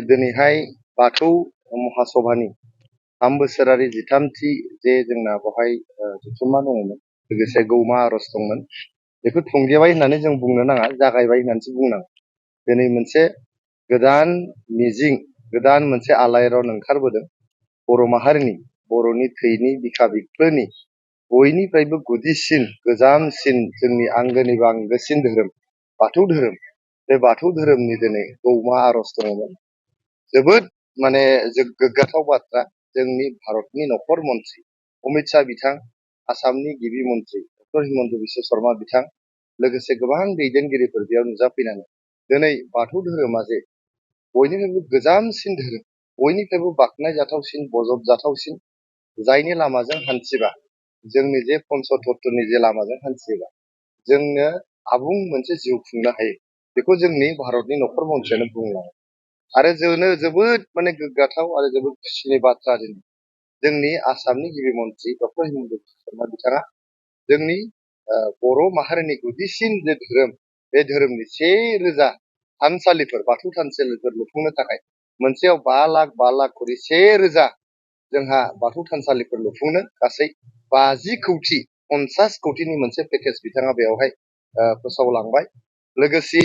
दिनैहाय बाथौ महासभानि 3 बोसोरारि 13थि जे जोंना बेवहाय जथुम्मा दङमोन, लोगोसे गौमा आर'ज दंमोन। बेखौ थुंगेबाय होननानै जों बुंनो नाङा, जागायबाय होननानैसो बुंनांगौ। दिनै मोनसे गोदान मिजिं, गोदान मोनसे आलायरन ओंखारबोदों। बर' माहारिनि, बर'नि थैनि बिखा बिख्लोनि बयनिफ्रायबो गुदिसिन, गोजामसिन, जोंनि आंगोनिबो आंगोसिन धोरोम बाथौ धोरोम। बे बाथौ धोरोमनि दिनै गौमा आर'ज दङमोन। जोबोद गोग्गाथाव बाथ्रा। जोंनि भारतनि नखर मन्त्रि अमित शाह बिथां, आसामनि गिबि मन्त्रि डक्टर हिमन्त बिश्व शर्मा बिथां, लोगोसे गोबां दैदेनगिरिफोर बेयाव नुजाफैनानै दिनै बाथौ धोरोमा जे बयनिफ्रायबो गोजामसिन धोरोम, बयनिफ्रायबो बाख्नायजाथावसिन, बजबजाथावसिन, जायनि लामाजों हान्थिबा, जोंनि जे पन्चतत्वनि जे लामाजों हान्थियोबा जोंनो आबुं मोनसे जिउ खुंनो हायो, बेखौ जोंनि भारतनि नखर मन्थ्रियानो बुंलाङो। आरो जोबोद गोग्गाथाव आरो जोबोद खुसिनि बाथ्रा, दिनै जोंनि आसामनि गिबि मन्त्रि डक्टर हिमन्त बिश्व शर्मा बिथाङा जोंनि बर' माहारिनि गुदिसिन जे धोरोम, बे धोरोमनि 1000 थानसालिफोर, बाथौ थानसालिफोर लुफुंनो थाखाय मोनसेयाव 5 लाख खरि 1000 जोंहा बाथौ थानसालिफोर लुफुंनो गासै 50 कौटि 50 कौटिनि मोनसे पेकेज बिथाङा बेवहाय फोसावलांबाय। लोगोसे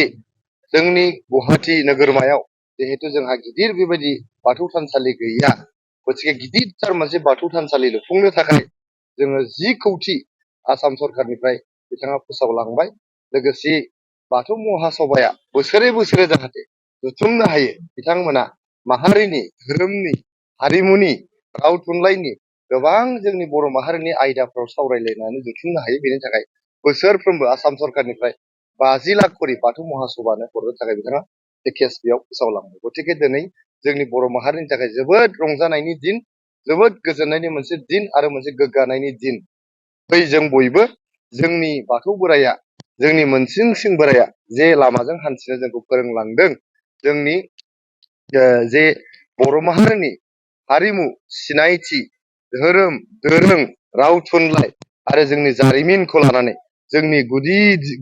जोंनि गुवाहाटी नोगोरमायाव जिहेतु जोंहा गिदिर बेबायदि बाथौ थानसालि गैया, गतिके गिदिरथार मोनसे बाथौ थानसालि लुफुंनो थाखाय जोङो 10 कौटि आसाम सरकारनिफ्राय बिथाङा फोसावलांबाय। लोगोसे बाथौ महासभाया बोसोरे बोसोरे जाहाथे जुथुमनो हायो, बिथांमोना माहारिनि, धोरोमनि, हारिमुनि, राव थुनलाइनि गोबां जोंनि बर' माहारिनि आयदाफ्राव सावरायलायनानै जुथुमनो हायो, बेनि थाखाय बोसोरफ्रोमबो आसाम सरकारनिफ्राय 50 लाख करि बाथौ महासभानो हरनो थाखाय बिथाङा पेकेज बेयाव फोसावलांबाय। गतिके दिनै जोंनि बर' माहारिनि थाखाय जोबोद रंजानायनि दिन, जोबोद गोजोननायनि मोनसे दिन आरो मोनसे गोग्गानायनि दिन। फै जों बयबो जोंनि बाथौ बोराइया, जोंनि मोनसिंसिं बोराइया जे लामाजों हान्थिनो जोंखौ फोरोंलांदों, जोंनि जे बर' माहारिनि हारिमु, सिनायथि, धोरोम, दोरों, राव थुनलाइ आरो जोंनि जारिमिनखौ लानानै, जोंनि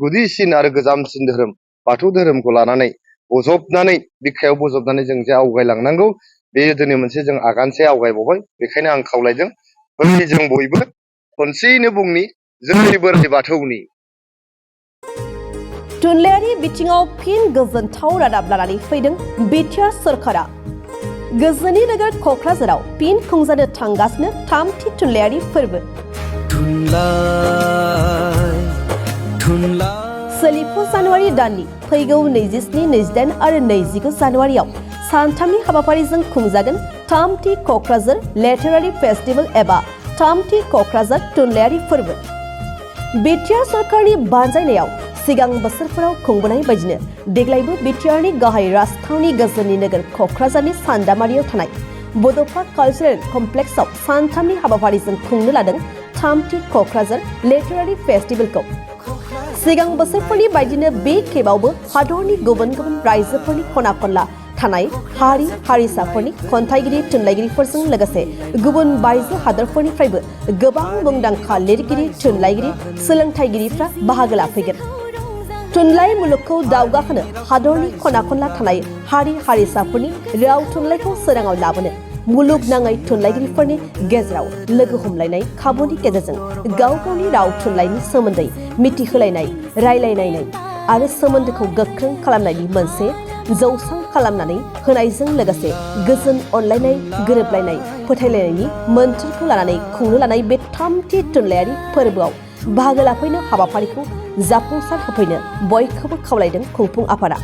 गुदिसिन आरो गोजामसिन धोरोम बाथौ धोरोमखौ लानानै बजबनानै, बिखायाव बजबनानै जों जे आवगायलांनांगौ, बेयो दिनै मोनसे जों आगानसे आवगायबावबाय। बेखायनो आं खावलायदों, फै जों बयबो खनसेयैनो बुंनि जोंनि बोराइ बाथौनि। थुनलाइयारि बिथिङाव फिन गोजोनथाव रादाब लानानै फैदों बिटिआर सरकारा। गोजोननि नोगोर क'क्राझाराव फिन खुंजानो थांगासिनो 3थि थुनलाइयारि फोरबो। सोलिफु जानुवारि दाननि फैगौ 27, 28 आरो 29 जानुवारियाव सानथामनि हाबाफारिजों खुंजागोन 3थि क'क्राझार लिटारेरि फेस्टिभेल एबा 3थि क'क्राझार थुनलाइयारि फोरबो। बिटिआर सरकारनि बानजायनायाव सिगां बोसोरफोराव खुंबोनाय बायदिनो देग्लायबो बिटिआरनि गाहाय राजथावनि गोजोननि नोगोर क'क्राझारनि सान्दामारियाव थानाय बड'सा कालचारेल कमप्लेक्सआव सानथामनि हाबाफारिजों खुंनो लादों 3थि क'क्राझार लिटारेरि फेस्टिभेलखौ। सिगां बोसोरफोरनि बायदिनो बे खेबावबो हादरनि गुबुन गुबुन रायजोफोरनि खना खनला थानाय हारि हारिसाफोरनि खन्थाइगिरि थुनलाइगिरिफोरजों लोगोसे गुबुन बायजो हादरफोरनिफ्रायबो गोबां मुंदांखा लिरगिरि, थुनलाइगिरि, सोलोंथाइगिरिफ्रा बाहागो लाफैगोन। थुनलाइ मुलुगखौ दावगाहोनो, हादरनि खना खनला थानाय हारि हारिसाफोरनि राव थुनलाइखौ सोराङाव लाबोनो मुलुगनाङै थुनलाइगिरिफोरनि गेजेराव लोगो हमलायनाय खाबुनि गेजेरजों गाव गावनि राव थुनलाइनि सोमोन्दै मिथिहोलायनाय, रायलायलायनाय आरो सोमोन्दोखौ गोख्रों खालामनायनि मोनसे जौसां खालामनानै होनायजों लोगोसे गोजोन, अनलायनाय, गोरोबलायनाय, फोथायलायनायनि मोन्थोरखौ लानानै खुंनो लानाय बे 3थि थुनलाइयारि फोरबोआव बाहागो लाफैनो, हाबाफारिखौ जाफुंसार होफैनो बयखौबो खावलायदों खुंफुं आफादा।